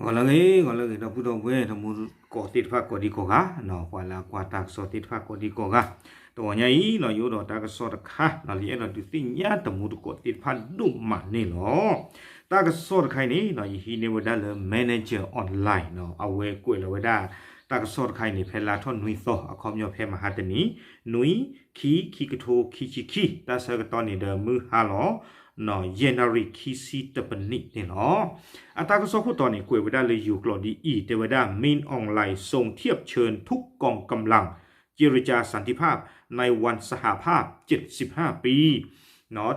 ဂီၤလၢအဂ့ၤ ဂီၤလၢအဂ့ၤ ဒီပုၢ်ဒီဝဲၢ် တမူတကိးသ့ၣ်တဖၣ်ကိးဒံကိးဂၤ, ပှၤလၢအကွၢ်တၢ်ကစီၣ်သ့ၣ်တဖၣ်ကိးဒံကိးဂၤ, တဂီၤညါအံၤ ယအိၣ်ဒီးတၢ်ကစီၣ်တခါ လၢယအဲၣ်ဒိးဒုးသ့ၣ်ညါတမူတကိးသ့ၣ်တဖၣ်ဒိၣ်မးန့ၣ်လီၤ. တၢ်ကစီၣ်တခါအံၤန့ၣ် ယဟံးန့ၢ်ဝဲဒၣ်လၢ Manager Online အဝဲကွဲးလီၤဝဲဒၣ် တၢ်ကစီၣ်တခါအံၤန့ၣ် ဖဲလါထီၣ်နွံသီ အခီပညီဖဲမဟါတနံၤ နွံ ခံ ခံကထိခံဆံခံ, တၢ်ဆၢကတီၢ်န့ၣ်ဒီးမုၢ်ဟါလီၤ ယဲၢ်နၣ်ရံၣ်ခံဆံတပနံးန့ၣ်လီၤ. အတၢ်ကစီၣ်ခိၣ်တီန့ၣ် ကွဲးဝဲဒၣ်လၢယိၤကျိာ်ဒ်အံၤ, တဲဝဲဒၣ် မင်းအောင်လှိုင် ส่งเทียบเชิญทุกกองกำลัง เจรจาสันติภาพในวันสหภาพ เจ็ดสิบห้าปี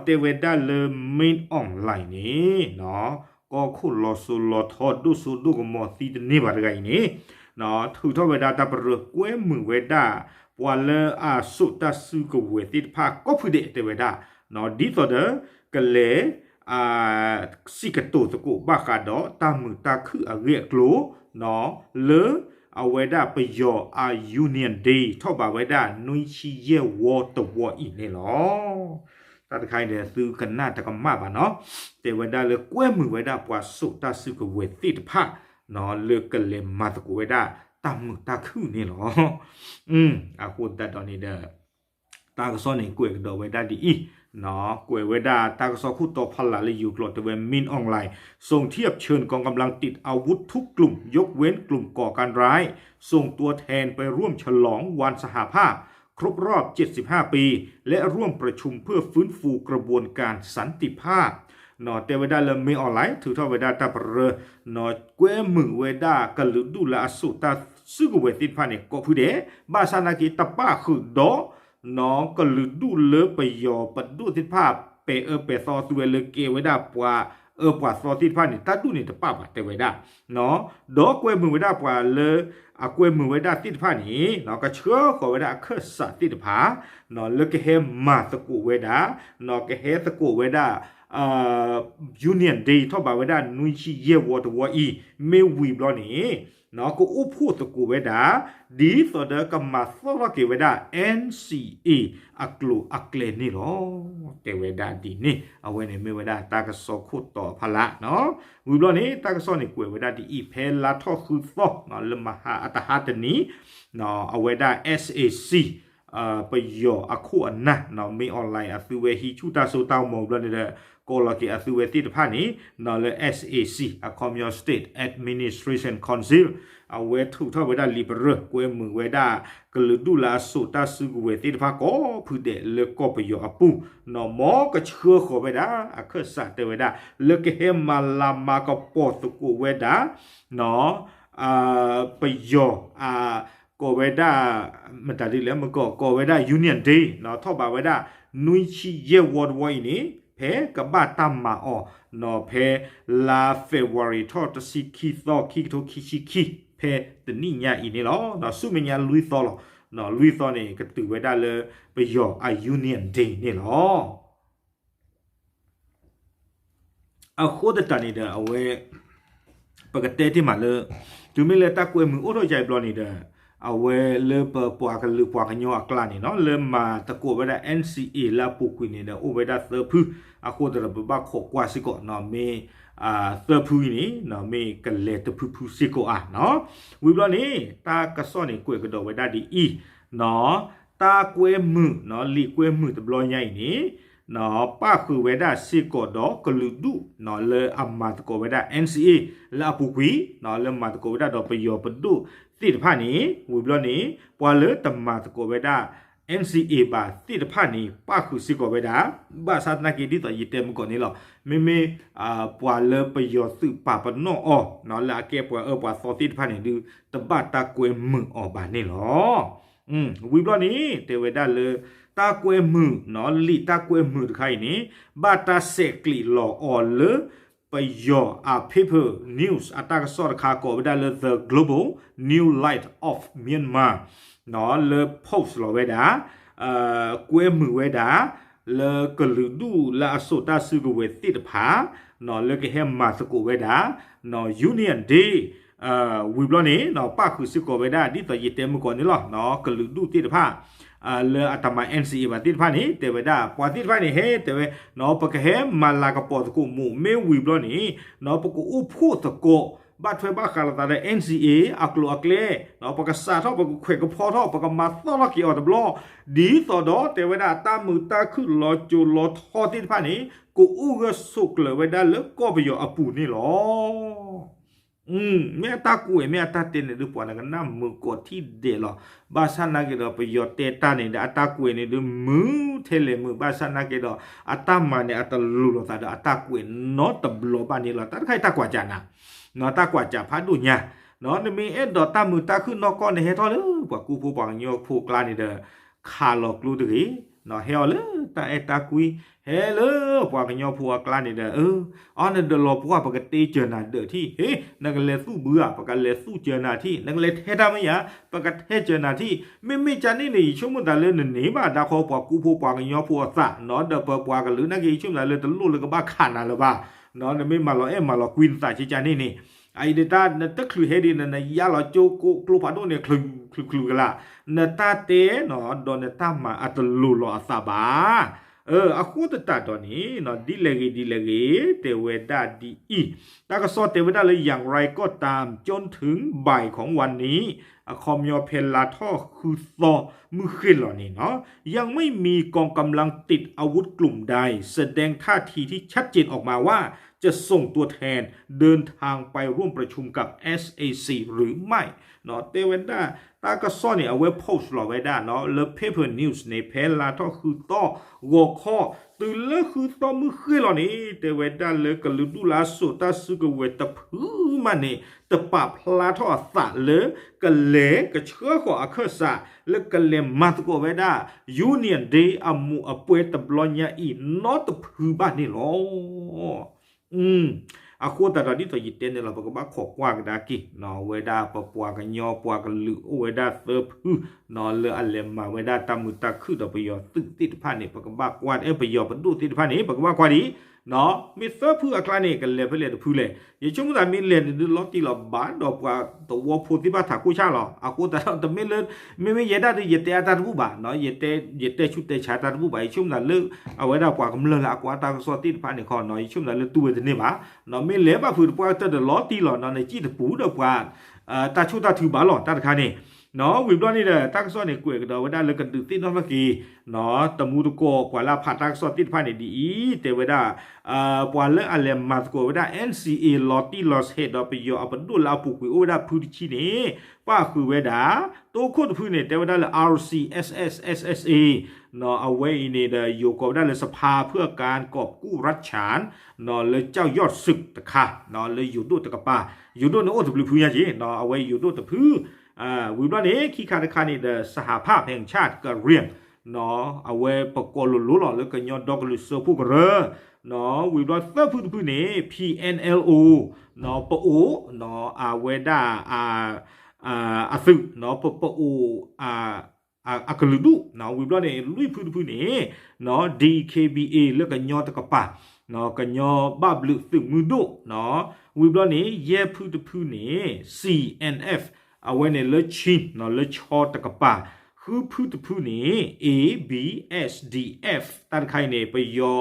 တဲဝဲဒၣ်လၢ မင်းအောင်လှိုင် န့ၣ် ကီၢ်ခိၣ်လီၤစိၤလီၤထီဒိၣ်စိဒိၣ်ကမီၤသံတန့ၢ်ဘၣ်တဂၤအံၤန့ၣ် ထုးထီၣ်ဝဲဒၣ်တၢ်ပရၢ ကွဲမုာ်ဝဲဒၣ် ပှၤလၢအစိာ်တၢ်စုကဝဲၤသ့ၣ်တဖၣ်ကိးဖုဒဲးတဲဝဲဒၣ် ဒ်သိးဒီး ကလဲၤ စံးကတိၤသကိးဘၣ်ဃးဒီးတၢ်မုာ်တၢ်ခုၣ်အဂ့ၢ်အကျိၤ လၢအဝဲဒၣ်ပယီၤအ Union Day ထီၣ်ဘးဝဲဒၣ်နွံဆံယဲၢ်ဝီတဝီအံၤန့ၣ်လီၤ. တၢ်တခါအံၤဒီးသုကနၣ်တကမၣ်ဘၣ်နီၤ, တဲဝဲဒၣ်လၢကွဲမုာ်ဝဲဒၣ်ပှၤစိာ်တၢ်စုကဝဲၤသ့ၣ်တဖၣ် လၢကလဲၤမၤသကိးဝဲဒၣ်တၢ်မုာ်တၢ်ခုၣ်န့ၣ်လီၤ. အဃိသတးဒီးန့ၣ်ဒီး တၢ်ကစီၣ်န့ၣ်ကွဲးကဒီးဝဲဒၣ်ဒ်အံၤ, ကွဲးဝဲဒၣ်တၢ်ကစီၣ်ခိၣ်တီဖီလာ်လၢယိၤကျိာ်တဲဝဲ မင်းအောင်လှိုင် ส่งเทียบเชิญกองกำลังติดอาวุธทุกกลุ่ม ยกเว้นกลุ่มก่อการร้าย ส่งตัวแทนไปร่วมฉลองวันสหภาพครบรอบเจ็ดสิบห้าปี และร่วมประชุมเพื่อฟื้นฟูกระบวนการสันติภาพ တဲဝဲဒၣ်လၢ မင်းအောင်လှိုင် ထုးထီၣ်ဝဲဒၣ်တၢ်ပရၢ ကွဲမုာ်ဝဲဒၣ်ကလုာ်ဒူၣ်လၢအစိာ်တၢ်စုကဝဲၤသ့ၣ်တဖၣ်န့ၣ် ကိးဖုဒဲး, ဘၣ်ဆၣ်နာ်က့ တပၣ်ဃုာ်ဒီး ကလုာ်ဒူၣ်လၢပယီၤပဒိၣ်သ့ၣ်တဖၣ် ပဲာ်အၢပဲာ်သီသုဝဲလၢကဲဝဲဒၣ်ပှၤအၢပှၤသီသ့ၣ်တဖၣ်န့ၣ် တၢ်ဒူၣ်န့ၣ်တပၣ်ဘၣ်တဲဝဲဒၣ် ဒီးကွဲမုာ်ဝဲဒၣ်ပှၤလၢ အကွဲမုာ်ဝဲဒၣ်သ့ၣ်တဖၣ်န့ၣ် ကဆှၢဃီၤဝဲဒၣ်အခၢၣ်စးသ့ၣ်တဖၣ် လၢကဟဲမၤသကိးဝဲဒၣ် ကဟဲသကိးဝဲဒၣ် Union Day ထီၣ်ဘးဝဲဒၣ်နွံဆံယဲၢ်ဝီတဝီအံၤ မ့ၢ်ဝံၤဘျီန့ၣ် ကအိၣ်ဖှိၣ်သကိးဝဲဒၣ် ဒ်သိးဒီးကမၤသီၣ်ထီၣ်က့ၤဝဲဒၣ် NCA အကျိၤအကျဲန့ၣ်လီၤ. တဲဝဲဒၣ်ဒ်န့ၣ် အဝဲန့ၣ်မ့ၢ်ဝဲဒၣ်တၢ်ကစီၣ်ခိၣ်တီဖီလာ် ဝံၤဘျီန့ၣ် တၢ်ကစီၣ်န့ၣ်ကွဲးဝဲဒၣ်ဒ်အံၤ ဖဲလါထီၣ်ဃုသီ လၢမဟါအတဟါတနံၤ အဝဲဒၣ် SAC ပယီၤအခိၣ်အနၢ် မင်းအောင်လှိုင် အသုဝဲဟံးဆူၣ်တၢ်စိတၢ်ကမီၤဘျီန့ၣ်ဒီး ကိးလီၤက့ၤအသုဝဲသ့ၣ်တဖၣ်န့ၣ် လၢ SAC အခီပညီ State Administration Council အဝဲထုးထီၣ်ဝဲဒၣ်လံာ်ပရၢ ကွဲမုာ်ဝဲဒၣ် ကလုာ်ဒူၣ်လၢအစိာ်တၢ်စုကဝဲၤသ့ၣ်တဖၣ်ကိးဖုဒဲးလၢကီၢ်ပယီၤအပူၤ မ်ကဆှၢဃီၤဝဲဒၣ် အခၢၣ်စးတဲဝဲဒၣ် လၢကဟဲမၤလၤမၤကပီၤသကိးဝဲဒၣ် ပယီၤ ကိးဝဲဒၣ် မတၤဒ်လဲၣ် မ့ၢ်ကီး ကိးဝဲဒၣ် Union Day ထီၣ်ဘးဝဲဒၣ် နွံဆံယဲၢ်ဝီတဝီအံၤန့ၣ် ဖဲကဘၣ်တၢ်မၤအီၤ ဖဲလါ February ထီၣ်တဆံခံသီ ခံကထိခံဆံခံ ဖဲတနံၣ်ညါအံၤန့ၣ်လီၤ. ဆူမဲာ်ညါလွံၢ်သီလီၤ. လွံၢ်သီန့ၣ် ကတုၤဝဲဒၣ်လၢပယီၤအ Union Day န့ၣ်လီၤ. အဃိသတးန့ၣ်ဒီး အဝဲ ပကတဲတ့ၢ်မးလၢ တုၤမ့ၢ်လၢတၢ်ကွဲမုာ်အိၣ်ထီၣ်ယါအံၤဘျီန့ၣ်ဒီး အဝဲလၢပပှၤကလုာ်ပှၤကညီအကျါန့ၣ်နီၤ လၢမၤသကိးဝဲဒၣ် NCA လၢအပူၤကွံာ်န့ၣ်ဒီး အိၣ်ဝဲဒၣ်သၢဖု, အဃိသတးဒီး ပဘၣ်ခိးကွၢ်စ့ၢ်ကီးနီၤ မ့ၢ် သၢဖုအံၤန့ၣ် မ့ၢ်ကလဲၤတဖုဖုစ့ၢ်ကီးဧါနီၤ. ဝံၤဘျီန့ၣ် တၢ်ကစီၣ်န့ၣ် ကွဲးကဒီးဝဲဒၣ်ဒ်အံၤ တၢ်ကွဲမုာ် လံာ်ကွဲမုာ်တဘျီညါအံၤန့ၣ် ပၣ်ဃုာ်ဝဲဒၣ်စ့ၢ်ကီးဒီးကလုာ်ဒူၣ် လၢအမၤသကိးဝဲဒၣ် NCA လၢအပူၤကွံာ် လၢမၤသကိးဝဲဒၣ်ဒီးပယီၤပဒိၣ်သ့ၣ်တဖၣ်န့ၣ် ဝံၤဘျီန့ၣ် ပှၤလၢတမၤသကိးဝဲဒၣ် NCA ဘၣ်သ့ၣ်တဖၣ်န့ၣ် ပၣ်ဃုာ်စ့ၢ်ကီးဝဲဒၣ် ဘၣ်ဆၣ်သနာ်က့ ဒ်သိးယတဲမုၢ်ကီးန့ၣ်လီၤ. မ့မ့ၢ် ပှၤလၢပယီၤသုးပာ်ပနီၣ်အီၤ လၢအကဲပှၤအၢပှၤသီသ့ၣ်တဖၣ်န့ၣ်ဒုး တဘၣ်တၢ်ကွဲမုာ်အီၤဘၣ်န့ၣ်လီၤ. ဝံၤဘျီန့ၣ် တဲဝဲဒၣ်လၢ တၢ်ကွဲမုာ် လံာ်တၢ်ကွဲမုာ်တခါအံၤန့ၣ် ဘၣ်တၢ်ဆဲးကျိးလီၤအီၤလၢ ပယီၤအ paper news အတၢ်ကစီၣ်တခါ ကိးဝဲဒၣ်လၢ The Global New Light of Myanmar လၢ post လီၤဝဲဒၣ် ကွဲမုာ်ဝဲဒၣ် လၢကလုာ်ဒူၣ်လၢအစိာ်တၢ်စုကဝဲၤသ့ၣ်တဖၣ် လၢကဟဲမၤသကိးဝဲဒၣ် Union Day ဝံၤဘျီန့ၣ် ပၣ်ဃုာ်စ့ၢ်ကီးဝဲဒၣ် ဒ်သိးယတဲမုၢ်ကီးန့ၣ်လီၤ. ကလုာ်ဒူၣ်သ့ၣ်တဖၣ် လၢအတမၤ NCA ဘၣ်သ့ၣ်တဖၣ်န့ၣ် တဲဝဲဒၣ် ပှၤသ့ၣ်တဖၣ်န့ၣ် ဟဲတဲဝဲ ပကဟဲမၤလၤကပီၤသကိးမိၢ် မ့ၢ်ဝံၤဘျီန့ၣ် ပကအိၣ်ဖှိၣ်သကိး ဘၣ်ထွဲဘၣ်ဃးလိာ်သးဒီး NCA အကျိၤအကျဲ, ပကစးထီၣ် ပကခွဲးကဖီထီၣ် ပကမၤသီၣ်ထီၣ်က့ၤအီၤတဘျီ, ဒ်သိးဒီးတဲဝဲဒၣ်အတၢ်မုာ်တၢ်ခုၣ်လီၤစိၤလီၤထီသ့ၣ်တဖၣ်န့ၣ် ကအိၣ်ဂၢၢ်ဆိးကျၢၤဝဲဒၣ်လၢကီၢ်ပယီၤအပူၤန့ၣ်လီၤ. မ့ၢ်အတၢ်ကွဲး မ့ၢ်အတၢ်တဲန့ၣ်ဒုး ပှၤနကနၣ်မုာ်ကိးထံၣ်ဒဲးလီၤ. ဘၣ်ဆၣ်နာ်က့ဒီး ပယီၤတဲတၢ်န့ၣ်ဒီး အတၢ်ကွဲးန့ၣ်ဒုး မုာ်ထဲလဲၣ်မုာ်, ဘၣ်ဆၣ်နာ်က့ဒီး အတၢ်မၤန့ၣ် အတလိၤလိာ်သးဒီးအတၢ်ကွဲးနီတဘျီဘၣ်န့ၣ်လီၤ. တၢ်တခါအံၤတၢ်ကွၢ်ကၢ်နၤ, တၢ်ကွၢ်ကၢ်ဖးဒိၣ်ညါ, နမ့ၢ်အဲၣ်ဒိးတၢ်မုာ်တၢ်ခုၣ်နီၢ်ကီၢ်န့ၣ် ဟဲထီၣ်လၢပှၤကူဖိပှၤကညီဖိအကျါန့ၣ်ဒီး ခးလီၤကျိတဂ့ၤ, ဟဲအီၤလၢတၢ်အဲၣ်တၢ်ကွံ, ဟဲလၢပှၤကညီဖိအကျါန့ၣ်ဒီး အီ နဒၢးလီၤပှီၢ် ပကတ့စၢၤနၤဒၢးထံၣ်, ဟ့ နကလဲၤသူၣ်ဘုဧါ ပကလဲၤသူၣ်စၢၤနၤထံၣ်, နကလဲၤထဲတၢ်မ့ၢ်ဧါ ပကထဲစၢၤနၤထံၣ်, မ့မ့ၢ်ကန့ၣ်န့ၣ် ယဆိကမိၣ်သးလၢနန့ၢ်ဘၣ်ဒၣ်ဃီပှၤကူဖိပှၤကညီဖိအသး, ဒီးပပှၤကလုာ်နာ်က့ ယဆိကမိၣ်သးလၢတလိၣ်လၢကဘၣ်ခးနၤလၢၤဘၣ်, နမ့ၢ်မၤလီၤအဲၣ်မၤလီၤကွံနသးကန့ၣ်န့ၣ်, အအံၤနတၢ်နတချုးဟဲဒံး နနယါလီၤကၠိကျိဖးဒိၣ်န့ၣ် ချုးချုးကလာ်, နတၢ်တဲ ဒီးနတၢ်မၤအတလိၤလီၤအသးဘၣ်. အဃိသတးဒီးန့ၣ် ဒ်လဲၣ်ဂ့ၤဒ်လဲၣ်ဂ့ၤ တဲဝဲဒၣ်ဒ်အံၤ, တၢ်ကစီၣ်တဲဝဲဒၣ်လၢ อย่างไรก็ตาม จนถึงบ่ายของวันนี้ အခီပညီဖဲလါထီၣ်ဃုသီမုၢ်ဃ့ၢ်လီၤန့ၣ် ยังไม่มีกองกำลังติดอาวุธกลุ่มใดแสดงท่าทีที่ชัดเจนออกมาว่าจะส่งตัวแทนเดินทางไปร่วมประชุมกับ SAC หรือไม่ တဲဝဲဒၣ် တၢ်ကစီၣ်န့ၣ် အဝဲ post လီၤဝဲဒၣ်လၢ Paper News န့ၣ် ဖဲလါထီၣ်ဃုသီ ဂီၤခီ, တုၤလၢဃုသီမုၢ်ဃ့ၢ်လီၤန့ၣ် တဲဝဲဒၣ်လၢကလုာ်ဒူၣ်လၢအစိာ်တၢ်စုကဝဲၤတဖုမးန့ၣ် တပာ်ဖျါထီၣ်အသးလၢ ကလဲၤကဆှၢဃီၤအခၢၣ်စး လၢကလဲၤမၤသကိးဝဲဒၣ် Union Day အမူးအပွဲတဘျီညါအံၤ နီတဖုဘၣ်န့ၣ်လီၤ. အဃိသတးဒီး ဒ်သိးယတဲန့ၣ်လီၤ ပကဘၣ်ခိးကွၢ်ကဒါက့ၤ ဝဲဒၣ်ပပှၤကညီပှၤကလုာ်အိၣ်ဝဲဒၣ်သၢဖု လၢအလဲၤမၤဝဲဒၣ်တၢ်မုာ်တၢ်ခုၣ်ဒီးပယီၤသုးသ့ၣ်တဖၣ်န့ၣ် ပကဘၣ်ကွၢ် ပယီၤပဒိၣ်သ့ၣ်တဖၣ်န့ၣ် ပကဘၣ်ကွၢ်ဒံး မ့ၢ်သၢဖုအကျါန့ၣ် ကလဲၤဖဲလဲၣ်တဖုလဲၣ်. ယဆိကမိၣ်သးမ့ၢ်လဲၤန့ၣ်ဒုးလီၤတံၢ်လီၤဘၣ်ဒီးပှၤသဝီဖိသ့ၣ်တဖၣ်ထးခိၣ်ဆၣ်လီၤ. အဃိသတးဒီးတမ့ၢ်လၢ မ့မ့ၢ်ယဲဒၣ်ဒုး ယတဲအတၢ်တဘူၣ်ဘၣ်, ယတဲဆူးတဲဆါတၢ်တဘူၣ်ဘၣ်. ယဆိကမိၣ်သးလၢ အဝဲဒၣ်ပှၤကမျၢၢ်လၢအကွၢ်တၢ်ကစီၣ်သ့ၣ်တဖၣ်န့ၣ်ခီ ယဆိကမိၣ်သးလၢတူၢ်ဝဲတန့ၢ်ဘၣ်. မ့ၢ်လဲၤဘၣ်ဖုးတပှၢ်ကတၢၢ်ဒီးလီၤတံၢ်လီၤနီၤ နစံၣ်တပူၤဒီးပှၤ တၢ်ဆိၣ်တၢ်ထုးဘၣ်လီၤ တၢ်တခါန့ၣ် ဝံၤဘျီန့ၣ်ဒီး တၢ်ကစီၣ်န့ၣ် ကွဲးကဒီးဝဲဒၣ်လၢကဒုးသ့ၣ်နီၣ်ထီၣ်က့ၤ တမူတကိးပှၤလၢအဖးတၢ်ကစီၣ်သ့ၣ်တဖၣ်န့ၣ်ဒ်အံၤ တဲဝဲဒၣ် ပှၤလၢအလဲၤမၤသကိးဝဲဒၣ် NCA လီၤတံၢ်လီၤဆဲးဒီးပယီၤအပဒိၣ်လၢအပူၤကွံာ်အိၣ်ဝဲဒၣ်ဖုတဆံန့ၣ် ပၣ်ဃုာ်ဝဲဒၣ် တိခိၣ်တဖုန့ၣ် တဲဝဲဒၣ်လၢ RCSS/SSA အဝဲအံၤန့ၣ်ဒီး ယိၤကိးဝဲဒၣ်လၢ สภาเพื่อการกอบกู้รัฐฉาน လၢကျောက်ယွၤစုတခါ လၢယိၤဒိၣ်တကပၤ ယိၤဒိၣ်န့ၣ်အိၣ်တဘျုးဖုညါက့ၤ အဝဲယိၤဒိၣ်တဖု ဝံၤဘျီန့ၣ် ခံခါတခါန့ၣ်ဒီး สหภาพแห่งชาติกะเหรี่ยง အဝဲပကိးလိၤလိၤလီၤလၢကညီဒီကလုာ်စၢဖှိၣ်ကရၢ ဝံၤဘျီသၢဖုတဖုန့ၣ် PNLO ပအိၣ် အဝဲဒၣ် အသုး ပပအိၣ် အကလုာ်ဒူၣ် ဝံၤဘျီန့ၣ် လွံၢ်ဖုတဖုန့ၣ် DKBA လၢကညီတကပၤ ကညီဘၣ်ဘျုးသုးမုၢ်ဒိၣ် ဝံၤဘျီန့ၣ် ယဲၢ်ဖုတဖုန့ၣ် CNF အဝဲန့ၣ်လၢ Chin လၢခၠီတကပၤ ဃုဖုတဖုန့ၣ် ABSDF တၢ်တခါအံၤန့ၣ် ပယီၤ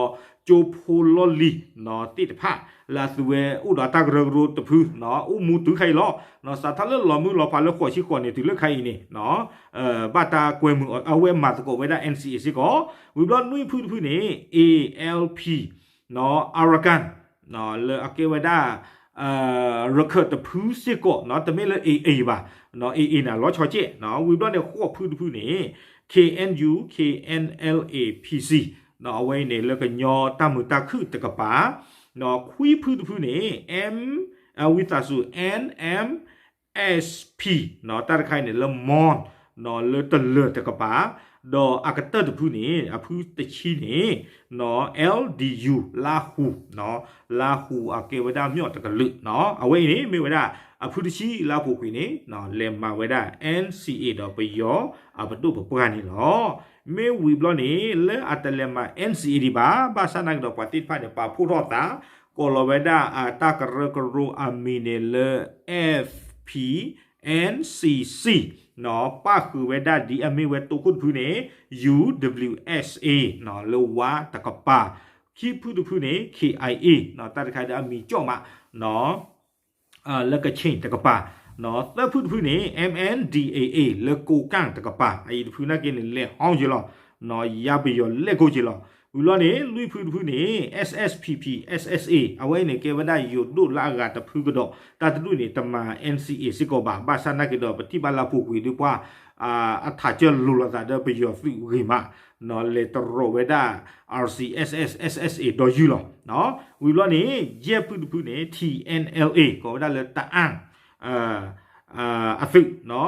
ကၠိဖိလီၢ်လံၤသ့ၣ်တဖၣ် လၢအသုးဝဲအိၣ်ဒီးတၢ်ကရၢကရိတဖု အိၣ်မူတုၤခါအံၤလီၤ. စးထီၣ်လၢလီၤမုၢ်လီၤဖးလၢဃိးဆံဃိးန့ၣ် တုၤလၢခါအံၤန့ၣ် ဘၣ်တၢ်ကွဲမုာ်အဝဲမၤသကိးဝဲဒၣ် NCA စ့ၢ်ကီး ဝံၤဘျီနွံဖုတဖုန့ၣ် ALP Arakan လၢအကဲဝဲဒၣ် ရခၢၣ်တဖုစ့ၢ်ကီး တမ့ၢ်လၢ AA ဘၣ် AA န့ၣ် လီၤဆီကဲး ဝံၤဘျီန့ၣ် ဃိးဖုတဖုန့ၣ် KNU KNLA PC အဝဲအံၤန့ၣ် လၢကညီတၢ်မုာ်တၢ်ခုၣ်တကပၤ ခွံဖုတဖုန့ၣ် M ဝံသးစူၤ NMSP တၢ်တခါအံၤန့ၣ် လၢ Mon လၢတလၢၤတကပၤ ဒီးအကတၢၢ်တဖုန့ၣ် အဖုတဆံန့ၣ် LDU လါဟူ လါဟူအကဲဝဲဒၣ် မျီၣ်တကလုာ် အဝဲအံၤန့ၣ် မ့ၢ်ဝဲဒၣ် အဖုတဆံလၢအပူၤကွံာ်န့ၣ် လဲၤမၤဝဲဒၣ် NCA ဒီးပယီၤအပဒိၣ်ပပှၢ်န့ၣ်လီၤ. မ့ၢ်ဝံၤဘျီန့ၣ် လၢအတလဲၤမၤ NCA ဒံးဘၣ် ဘၣ်ဆၣ်နာ်က့ဒီးပှၤသ့ၣ်တဖၣ်န့ၣ် ပာ်ဖှိၣ်ထီၣ်သး ကိးလီၤဝဲဒၣ်အတၢ်ကရၢကရိအမံၤန့ၣ်လၢ FPNCC ပၣ်ဃုာ်ဝဲဒၣ်ဒ်အမ့ၢ်ဝဲတိခိၣ်တဖုန့ၣ် UWSA လၢဝါတကပၤ ခံဖုတဖုန့ၣ် KIA တၢ်တခါဒီးအမံၤကၠီၣ်မး လၢကခ့ၣ်တကပၤ, သၢဖုတဖုန့ၣ် M N D A A လၢကိးကၣ်တကပၤ, အအံၤတဖုနာ်က့န့ၣ် လဲၤဟီက့ၤလီၤ, ယါပယီၤလဲၤကိးက့ၤလီၤ. ဝံၤဘျီန့ၣ် လွံၢ်ဖုတဖုန့ၣ် S S P P S S A အဝဲအံၤန့ၣ် ကဲဝဲဒၣ်ယိၤဒိၣ်လၢအဂၤတဖုကဒီး, တၢ်တဒူၣ်န့ၣ် တမၤ N C A စ့ၢ်ကီးဘၣ်, ဘၣ်ဆၣ်နာ်က့ဒီး ပထံၣ်ဘၣ်လၢအပူၤကွံာ်ဒီးပှၤ အထးကၢလိာ်လိာ်သးဒီးပယီၤသုးဂ့ၤမး, လဲၤတရိးဝဲဒၣ် R C S S S S A ဒီးယုၢ်လီၤ. ဝံၤဘျီန့ၣ် ယဲၢ်ဖုတဖုန့ၣ် T N L A ကိးဝဲဒၣ်လၢတအၣ် အသု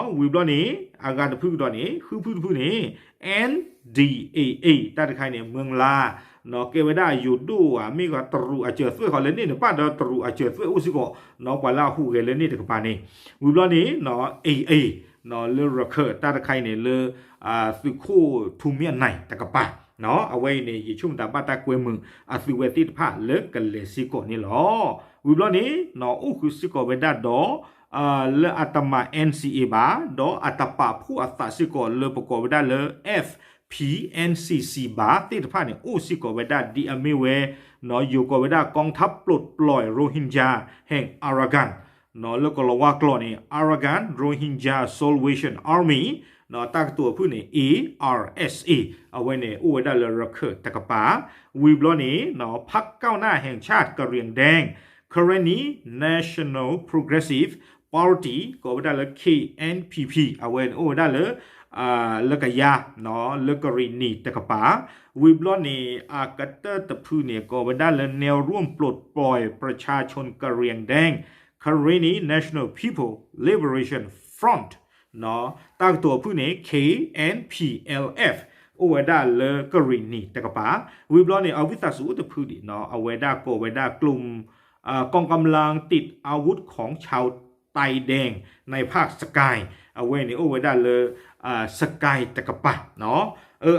း, ဝံၤဘျီန့ၣ် အဂၤတဖုကဒီးန့ၣ် ဃုဖုတဖုန့ၣ် N D A A တၢ်တခါအံၤန့ၣ် မၢလါ, ကဲဝဲဒၣ်အယိၤဒိၣ်ဧါ မ့ၢ်ဂ့ၤတရူးအစၢၤသွဲၣ်ဃီလၢန့ၣ်န့ၣ် ပၣ်ဒီးတရူးအစၢၤသွဲၣ်အိၣ်စ့ၢ်ကီး, ပှၤလၢအဟူးဂဲၤလၢန့ၣ်တကပၤန့ၣ်, ဝံၤဘျီန့ၣ် A A လၢရခၢၣ် တၢ်တခါအံၤန့ၣ်လၢ သုးခိၣ်ထူမ့ၢ်အနၢ်တကပၤ, အဝဲအံၤန့ၣ် ယဆိကမိၣ်သးဘၣ်တၢ်ကွဲမုာ်အသုးဝဲသ့ၣ်တဖၣ်လၢကလဲၤစ့ၢ်ကီးန့ၣ်လီၤ. ဝံၤဘျီန့ၣ် အိၣ်ဃုာ်စ့ၢ်ကီးဝဲဒၣ်ဒီး လၢအတမၤ N C A ဘၣ်, ဒီးအတပာ်ဖှိၣ်အသးစ့ၢ်ကီးလၢပကိးဝဲဒၣ်လၢ F P N C C ဘၣ်သ့ၣ်တဖၣ်န့ၣ် အိၣ်စ့ၢ်ကီးဝဲဒၣ်ဒ်အမ့ၢ်ဝဲ ယိၤကိးဝဲဒၣ် กองทัพปลดปล่อยโรฮิงญาแห่งอารากัน လၢကလီၤဝါကျိာ်န့ၣ် Arakan Rohingya Salvation Army တၢ်ကတိၤအဖုၣ်န့ၣ် A R S A အဝဲန့ၣ်အိၣ်ဝဲဒၣ်လၢရခၢၣ်တကပၤ, ဝံၤဘျီန့ၣ် พรรคก้าวหน้าแห่งชาติกะเหรี่ยงแดง Karenni National Progressive Party ကိးဝဲဒၣ်လၢ K N P P အဝဲန့ၣ်အိၣ်ဝဲဒၣ်လၢ လၢကယၤ လၢကရံၣ်နံၣ်တကပၤ, ဝံၤဘျီန့ၣ် အကတၢၢ်တဖုန့ၣ် ကိးဝဲဒၣ်လၢ แนวร่วมปลดปล่อยประชาชนกะเหรี่ยงแดง Karenni National People Liberation Front တၢ်ကတိၤအဖုၣ်န့ၣ် K N P L F အိၣ်ဝဲဒၣ်လၢကရံၣ်နံၣ်တကပၤ, ဝံၤဘျီန့ၣ် အဝံသးစူၤအိၣ်တဖုဒံး အဝဲဒၣ်ကိးဝဲဒၣ် กลุ่ม กองกำลังติดอาวุธของชาวใต้แดน ในภาคสกาย အဝဲန့ၣ်အိၣ်ဝဲဒၣ်လၢ စကဲတကပၤ,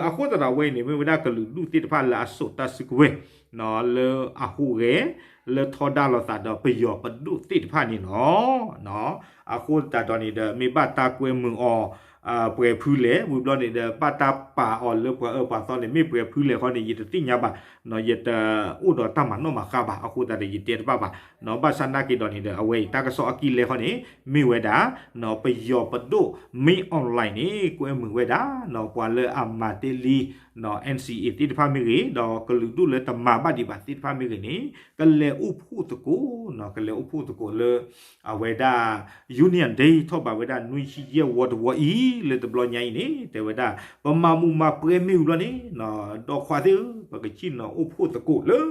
အဃိသတးဒီးအဝဲန့ၣ် မ့ၢ်ဝဲဒၣ်ကလုာ်ဒူၣ်သ့ၣ်တဖၣ်လၢအစိာ်တၢ်စုကဝဲၤ လၢအဟူးဂဲၤ လၢထီဒါလိာ်သးဒီးပယီၤပဒိၣ်သ့ၣ်တဖၣ်န့ၣ်လီၤ. အဃိသတးဒီးန့ၣ်ဒီး မ့ၢ်ဘၣ်တၢ်ကွဲမုာ်အီၤ ပှဲၤဖုလဲၣ်, ဝံၤဘျီန့ၣ်ဒီး ဘၣ်တၢ်ပာ်အီၤလၢပှၤအၢပှၤသီန့ၣ် မ့ၢ်ပှဲၤဖုလဲၣ်ဃီန့ၣ် ယတသ့ၣ်ညါဘၣ်, ယတအိၣ်ဒီးတၢ်မၤနီၣ်မၤဃါဘၣ်, အဃိသတးဒီးယတဲတဘၣ်ဘၣ်, ဘၣ်ဆၣ်နာ်က့ဒီးန့ၣ်ဒီး အဝဲအံၤတၢ်ကစီၣ်အကံၢ်လဲဃီန့ၣ် မ့ၢ်ဝဲဒၣ် ပယီၤပဒိၣ် မင်းအောင်လှိုင် န့ၣ် ကွဲမုာ်ဝဲဒၣ် ပှၤလၢအမၤတ့ၢ်လံ N C A သ့ၣ်တဖၣ်မ့ၢ်ဂ့ၤ ဒီးကလုာ်ဒူၣ်လၢတမၤဘၣ်ဒံးဘၣ်သ့ၣ်တဖၣ်မ့ၢ်ဂ့ၤန့ၣ် ကလဲၤအိၣ်ဖှိၣ်သကိး, ကလဲၤအိၣ်ဖှိၣ်သကိးလၢ အဝဲဒၣ် Union Day ထီၣ်ဘးဝဲဒၣ်နွံဆံယဲၢ်ဝီတဝီအံၤ လၢတဘျီညါအံၤန့ၣ် တဲဝဲဒၣ် ပမၤမူးမၤပွဲမ့ၢ်ဝံၤဘျီန့ၣ် ဒီခွါသ့ၣ်ဧၢ ပကဆ့ၣ်နီၤအိၣ်ဖှိၣ်သကိးလၢ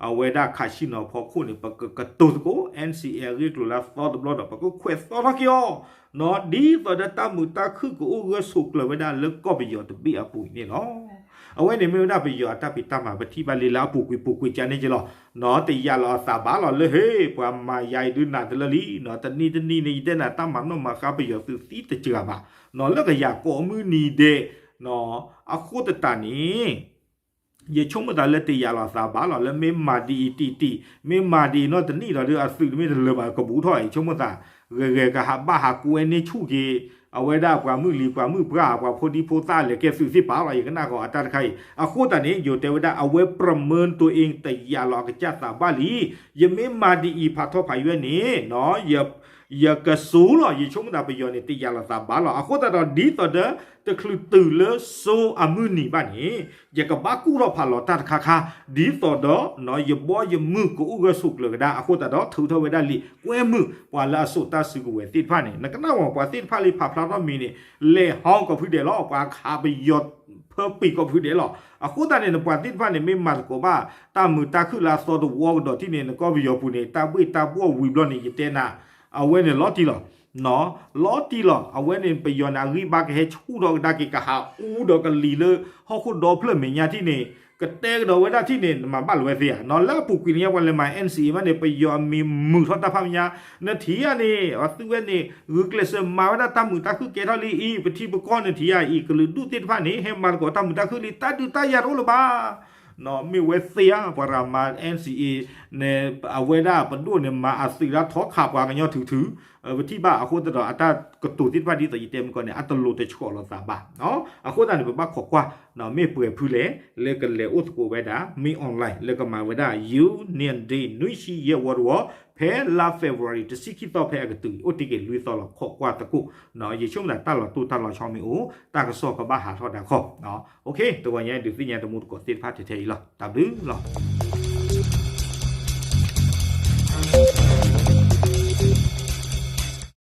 အဝဲဒၣ်ခးဆ့ၣ်နီၤဖီခိၣ်န့ၣ် ပကကတိၤသကိး N C A အဂ့ၢ်ကျိၤလၢအသီတဘျီဒီး ပကခွဲးသီထီၣ်က့ၤအီၤ ဒ်သိးဒီးတၢ်မုာ်တၢ်ခုၣ်ကအိၣ်ဂၢၢ်ဆိးကျၢၤဝဲဒၣ်လၢကီၢ်ပယီၤတဘ့ၣ်အပူၤအံၤန့ၣ်လီၤ. အဝဲန့ၣ်မ့ၢ်ဝဲဒၣ်ပယီၤအတၢ်ဖံးတၢ်မၤ ပထံၣ်ဘၣ်လံလၢအပူၤကွံာ်ပူၤကွံာ်ကန့ၣ်က့လီၤ. တယာ်လီၤအသးဘၣ်လီၤလၢဟ့ၣ် ပှၤမၤယၤအံၤဒုးနၤတလၢလံ, တနံၤတနံၤန့ၣ် ယတဲနၤတၢ်မၤနီၣ်မၤဃါပယီၤသုးသံတစှၤဘၣ်, လၢကယၤကိးမုၢ်နံၤဒဲး အဃိသတးန့ၣ် ယဆိကမိၣ်သးလၢတယာ်လီၤသးဘၣ်လီၤ လၢမ့ၢ်မၤဒ်အံၤတံၢ်တံၢ် မ့ၢ်မၤဒ်အံၤနီတနံၣ်ဒီး အသုးတမ့ၢ်တလၢာ်ဘၣ် ကဘူးထီၣ်အံၤ ဆိကမိၣ်သး ဂဲၤဂဲၤကဟးဘၣ်ဟးကွဲန့ၢ်ဆူၣ်က့ၤ အဝဲဒၣ်ပှၤမုၣ်လံၤပှၤမုၣ်ပြၢ် ပှၤဖိဒံဖိသၣ်လဲၤကဲသုးသ့ၣ်ပာ်လီၤ ယကနၣ်ဃီၤအတၢ်တခါအံၤ အဃိသတးန့ၣ် ယတဲဝဲဒၣ် အဝဲပြမၢတိအ့ တယာ်လီၤအကစၢ်သးဘၣ်လံ, ယမ့ၢ်မၤဒ်အံၤဖးထီဖးယွဲၢ်န့ၣ် ယကစူၤလီၤ ယဆိကမိၣ်သးပယီၤန့ၣ် တယာ်လီၤသးဘၣ်လီၤ. အဃိသတးဒီး ဒ်သိးဒီး တချုးတုၤလၢစိအမုၢ်နံၤဘၣ်န့ၣ် ယကဘၣ်ကူၣ်ထီၣ်ဖးလီၤတၢ်တခါခါ ဒ်သိးဒီး ယဘီယမုၢ်ကအိၣ်ဂၢၢ်ဆိးကျၢၤကဒါ အဃိသတးဒီး ထုးထီၣ်ဝဲဒၣ်လံာ်ကွဲမုာ် ပှၤလၢအစိာ်တၢ်စုကဝဲၤသ့ၣ်တဖၣ်န့ၣ် နကနၣ်ဝဲပှၤသ့ၣ်တဖၣ်လံဖးဖျါထီၣ်မံၤန့ၣ် လဲၤဟီကိးဖုဒဲးလီၤ ပှၤခးပယီၤဖၢပံၤကိးဖုဒဲးလီၤ. အဃိသတးန့ၣ် နပှၤသ့ၣ်တဖၣ်န့ၣ် မ့ၢ်မၤသကိးဘၣ် တၢ်မုာ်တၢ်ခုၣ်လၢအသီတဝီကဒီးထံၣ်န့ၣ် နကီၢ်ပယီၤပူၤန့ၣ် တၢ်ဘှ့ၣ်တၢ်ဘှီၣ်ဝံၤဘျီန့ၣ် ယတဲနၤ အဝဲန့ၣ်လီၤတံၢ်လီၤ လီၤတံၢ်လီၤ အဝဲန့ၣ် ပယီၤန့ၣ် အဂံၢ်ဘါကဟဲဆူၣ်ထီၣ်ကဒါက့ၤ ကဟးအူဒီးကလံၤလၢ ဟီၣ်ခိၣ်ဒီဖျၢၣ်မဲာ်ညါထံၣ်န့ၣ် ကတဲကဒီးဝဲဒၣ်ထံၣ်န့ၣ် နမၤဘၣ်လၢၤဝဲသ့ဧါ. လၢအပူၤကွံာ်န့ၣ်ညါ ပှၤလဲၤမၤ N C A ဘၣ်န့ၣ် ပယီၤအမံၤမုာ်ထီၣ်တၢ်ဖးမညါ နထံၣ်ဧါန့ၣ် အသုဝဲန့ၣ် ဂုာ်ကျဲးစၢးမၤဝဲဒၣ်တၢ်မုာ်တၢ်ခုၣ်ကဲထီၣ်လံအံၤ ပထံပကီၢ်နထံၣ်ဧါအံၤ ကလုာ်ဒူၣ်သ့ၣ်တဖၣ်န့ၣ် ဟဲမၤသကိးတၢ်မုာ်တၢ်ခုၣ်လံ တၢ်ဒုးတၢ်ယၤတအိၣ်လၢၤဘၣ် မ့ၢ်ဝဲသ့ဧါ ပှၤတဂၤမၤ N C A န့ၣ် အဝဲဒၣ်ပဒိၣ်န့ၣ် မၤအသုးဒၣ်ထီခးပှၤကညီထုးထုး ပထံၣ်ဘၣ်အဃိသတးဒီး အတၢ်ကတိၤသ့ၣ်တဖၣ်ဒ်သိးယတဲမုၢ်ကီၢ်န့ၣ် အတလိၤတဆှီးလိာ်သးဘၣ်. အဃိသတးန့ၣ် ပဘၣ်ခိးကွၢ် မ့ၢ်ပှဲၤဖုလဲၣ် လၢကလဲၤအိၣ်သကိးဝဲဒၣ် မ့ၢ် online လၢကမၤဝဲဒၣ် Union Day နွံဆံယဲၢ်ဝီတဝီ ဖဲလါ February တဆံခံသီဖဲအကတုၤ အိၣ်တ့ၢ်က့ၤလွံၢ်သီလီၤ ခိးကွၢ်သကိး. ယဆိကမိၣ်သးတၢ်လီၤတိၢ်တၢ်လီၤဆီမ့ၢ်အိၣ် တၢ်ကစီၣ်ကဘၣ်ဟးထီၣ်တၢ်ခီ. တဂီၤညါဒုးသ့ၣ်ညါတမူတကိးသ့ၣ်တဖၣ်ထဲထဲအံၤလီၤ. တၢ်ဘျုးလီၤ.